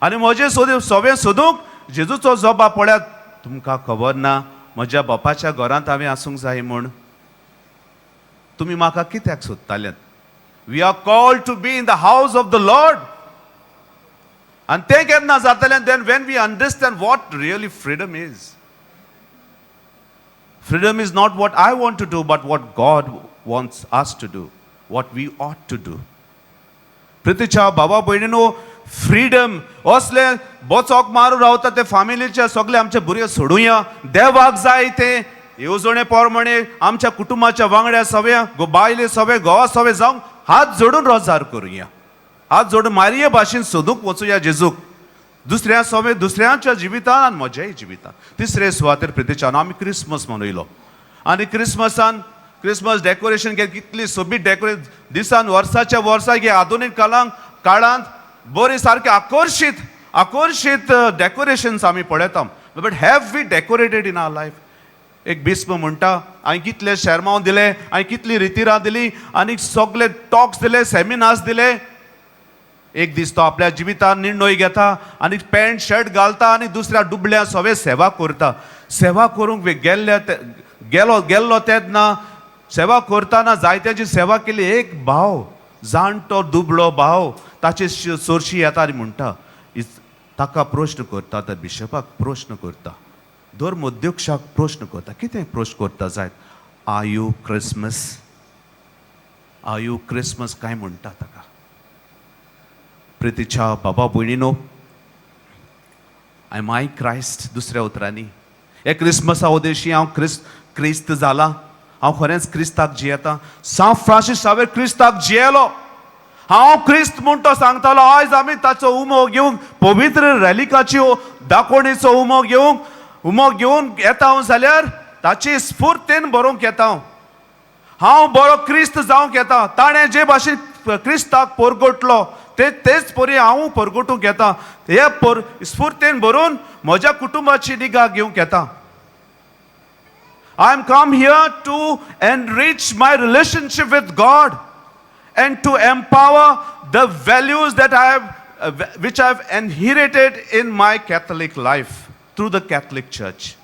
आनी म्हजें सोद सोवें सोदूंक जेजूचो जबाब पळयात, तुमकां खबर ना म्हज्या बापाच्या घरांत हांवें आसूंक जाय म्हूण? तुमी म्हाका कित्याक सोदताल्यात? We are called to be in the house of the Lord. आनी तें केन्ना जातलें? Then when we understand what really freedom is. Freedom is not what I want to do, but what God wants us to do, what we ought to do. प्रितीच्या बाबा भयणीनो, freedom असले बोचोक मारून रावता ते फामिलीचे सगळे आमचे भुरगे सोडुया. देवाक जाय ते येवजणे प्रमाणे आमच्या कुटुंबाच्या वांगड्या सगळ्या, बायले सगळे, घोवा सगळे जावंक हात जोडून रोजार करुया. हात जोडून मारिये भाशेन सोदूंक वचुया जेजूक, दुसऱ्या सवे, दुसऱ्यांच्या जिवितान आनी म्हज्याय जिवितान. तिसरे सुवातेर, प्रितीच्यान, आमी क्रिसमस मनयलो आनी क्रिसमसान क्रिसमस डेकोरेशन केलें. कितली सोबीत डेकोरेशन! दिसान वर्साच्या वर्सा हे आधुनीक काळांत बरी सारके आकर्शीत आकर्शीत डेकोरेशन्स आमी पळयता. But have we decorated in our life? एक बिस्प म्हणटा, हांवें कितले शेरमांव दिले, हांवें कितली रितिरां दिली आनी सगले टॉक्स दिले, सेमिनार्स दिले. एक दीस तो आपल्या जिवितान निर्णय घेता आनी पॅन्ट शर्ट घालता आनी दुसऱ्या दुबळ्या सवे सेवा करता. सेवा करूंक गेल्ल्या गेलो गेल्लो तेन्ना सेवा करतना जायत्याची सेवा केली. एक भाव, जाणटो दुबळो भाव, ताचे सोरशी येता आनी म्हणटा, ताका प्रश्न करता, त्या बिशपाक प्रश्न करता, धर्म अध्यक्षाक प्रश्न करता. कितें प्रश्न करता जायत? "Are you Christmas? Are you Christmas?" काय म्हणटा ताका. प्रितीच्या बाबा भयणीनो, एम I Christ? दुसऱ्या उतरांनी, हे क्रिसमसा उदेशी हांव क्रिस्त जाला? हांव खरेंच क्रिस्ताक जियेता? सांत फ्रांसीस सावेर क्रिस्ताक जियेलो. हांव क्रिस्त म्हूण तो सांगतालो. आयज आमी ताचो उमो घेवंक, पवित्र रेलिकाची दाखोवणेचो उमो घेवन येता हांव जाल्यार ताची स्फूर्तीन बरोवंक येता हांव. हांव बरो क्रिस्त जावंक येता. ताणें जे भाशेन क्रिस्ताक परगटलो, ते तेच परी हांव परगटूंक येता. हे पर स्फूर्तीन भरून म्हज्या कुटुंबाची निगा घेवंक येता. I am come here to enrich my relationship with God and to empower the values that I have, which I have inherited in my Catholic life through the Catholic Church.